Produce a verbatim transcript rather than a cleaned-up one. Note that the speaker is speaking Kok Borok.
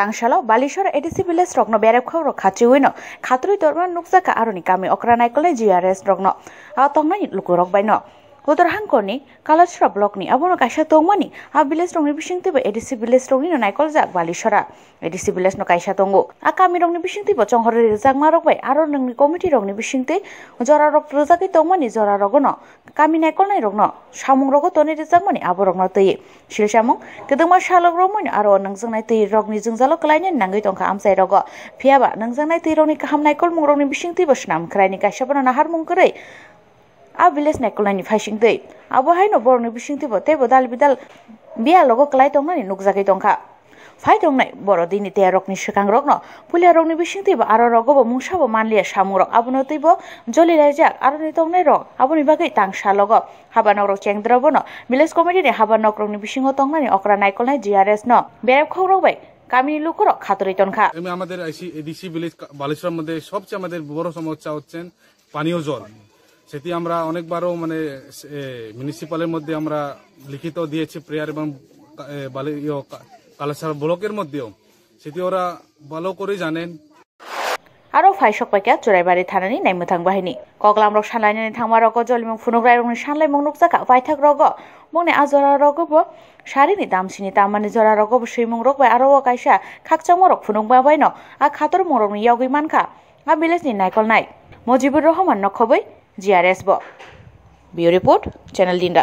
Tangsalo Balisora A D C village rokno berepkhok rok khachiwino khatrwi dorma nukjakha aroni kami okra naikolnai G R S rokno a tongnai lukurok baino. Uttarakhand ni Kalachara block ni abono kaisa tongmani a village rokni bisingtwibo A D C village roknino naikoljak Balisora A D C village no kaisa tongo. A kami rokni bisingtwibo chonghorwi rwjakma rok bai aro nungni committee rokni bisingtwi jora rok rwjagwi tongmani jora rogono kami naikolnai rokno samung rogo tonwi rwjakmani aborokno twi silsamung kwdwma salok romwi aro nungjaknai twi rokni jwngjalo kwlainani nangwi tongkha amchai rogo. Phiyaba nungjaknai twi rokni kaham naikolmung rokni bisingtwibo swnam khwraini kaisa bono naharmung kwrwi a village naikolnaini phaisingtwi abo haino borokni bisingtwibo teibo dal bidal biyalogo kwlai tongnani nukjagwi tongkha. Phai tongnai boro dini tei rokni swkang rokno pulia rokni bisingtwibo aro rogobo mungsabo manliya samung rok abono twibo jolilaijak aroni tongnai rok aboni bagwi tang salogo haba nok rok chengdra bono village committee ni haba nok rokni bisingo tongnani okra naikolnai G R S no berepkhok rok bai kamini lukurok khatorwi tonkha. এমনি আমাদের আইসি ADC village কা- বালেশ্বর মধ্যে সবচেয়ে আমাদের বড় সমস্যা হচ্ছেন পানীয় জল। সেটি আমরা অনেকবারও মানে মিউনিসিপ্যালের মধ্যে আমরা লিখিত দিয়েছি প্রেয়ার এবং কা- এ, বালে- ইয়ো, কা- কালাসার ব্লকের মধ্যেও সেটি ওরা ভালো করে জানেন। Aro phaisok paikha Churaibari thanani naimwthang bahini koklam rok sanlainani thangma rogo jolimung phunukrai rokni sanlaimung nukjakha paithak rogo bongni a jora rogo bo sarini damsini tamani jora rogo bo swimung rok bai aro o kaisa khakchangma rok phunukma baino a khatormung rokni yogwi mankha a village ni naikolnai Mojibur Rahman nokhobwi G R S bo. Bureau Report, Channel Dinda.